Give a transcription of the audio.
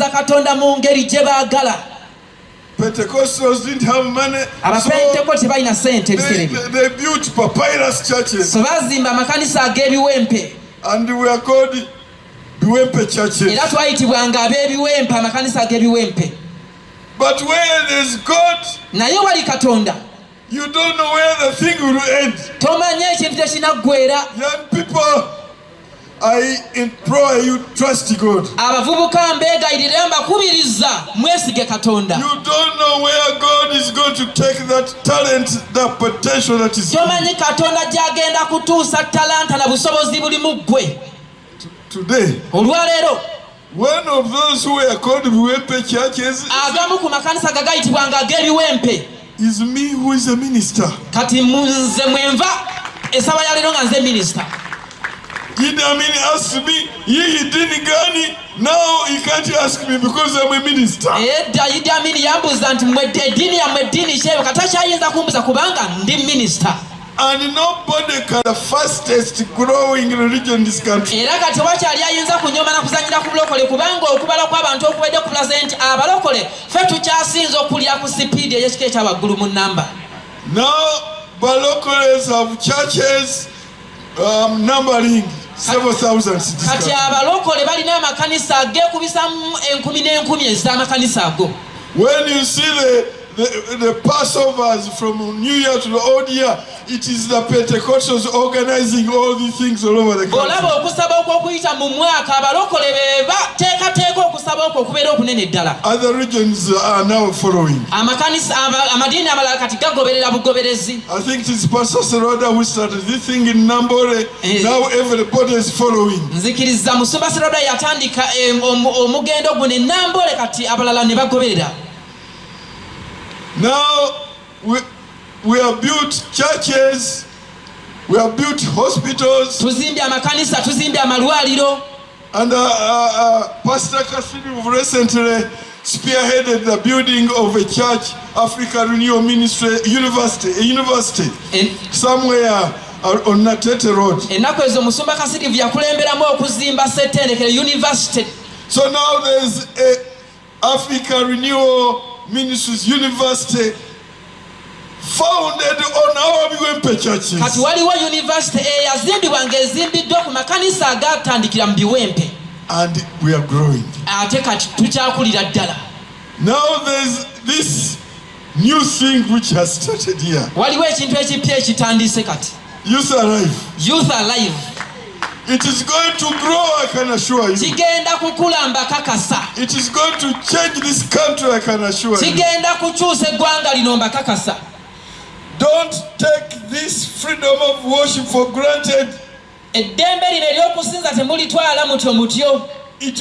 Basinza Katonda mu ngeri gye baagala. Pentecostals didn't have money, so Abapentekote tebalina ssente ebiseera ebyo. they built papyrus churches, So bazimba amakanisa ag'ebiwempe. And we are called Biwempe churches. Era twayitibwanga ab'ebiwempe, amakanisa ag'ebiwempe. But where there's God, Naye wali Katonda, you don't know where the thing will end. Tomanya ekintu tekinaggwera. Young people, I implore you, trust God. Abavubuka mbeegayirira, mbakubiriza mwesige Katonda. You don't know where God is going to take that talent, that potential that is in you. Tomanyi Katonda gy'agenda kutuusa talanta na busobozi buli mu ggwe. Today, Olwaleero, one of those who were called Biwempe churches agamu ku makanisa gagayitibwanga ag'ebiwempe is me, who is a minister. Kati munze mwenva essaawa ya leero nga nze minisita. Idi Amin asked me, "Hii dini gani?" Now he can't ask me because I'm a minister. Edda Idi Amini yambuuza nti "Mmwe eddiini yammwe eddiini kyebyo," kati akyayinza kumbuuza kubanga ndi minisita. And nobody can the fastest growing religion in this country. Era kati wakyali ayinza kunyoma na kuzanyira ku bulokole kubanga okubala kw'abantu okuwedde kulaze nti abalokole ffe tukyasinza okulya ku sipiidi ey'ekika ekyawaggulu mu namba. Now, Balokoles have churches numbering several thousands in this Kati country. Abalokole balina amakanisa ageekubisamu enkumi n'enkumi ez'amakanisa ago. When you see the Passovers from New Year to the Old Year, it is the Pentecostals organizing all these things all over the country. Bw'olaba okusaba okw'okuyita mu mwaka, abalokole be bateekateeka okusaba okwo okubeera okunene ddala. Other regions are now following. Amakanisa amadiini amalala kati gagoberera bugoberezi. I think it is Pastor Serwada who started this thing in Nambole. Eh. Now everybody is following. Nzikiriza musumba Serwada yatandika omugendo guno enambole, kati abalala ne bagoberera. Now we have built churches, we have built hospitals, Tuzimbye amakanisa, tuzimbye amalwaliro. And Pastor Kasirivu recently spearheaded the building of a church, Africa Renewal Ministry University, a university somewhere on Natete Road. Ennaku ezo musumba Kasirivu yakulemberamu okuzimba settendekero university. So now there's a Africa Renewal Ministries University founded on our Biwempe churches. Kati waliwo university eyazimbibwa ng'ezimbiddwa ku makanisa agatandikira mu biwempe. And we are growing. Ate kati tukyakulira ddala. Now there's this new thing which has started here. Waliwo ekintu ekipya ekitandise kati. Youth Alive. Youth Alive. It is going to grow, I can assure you. Kigenda kukula, mbakakasa. It is going to change this country, I can assure you. Kigenda kukyusa eggwanga lino, mbakakasa. Don't take this freedom of worship for granted. Eddembe lino ery'okusinza temulitwala mutyo mutyo.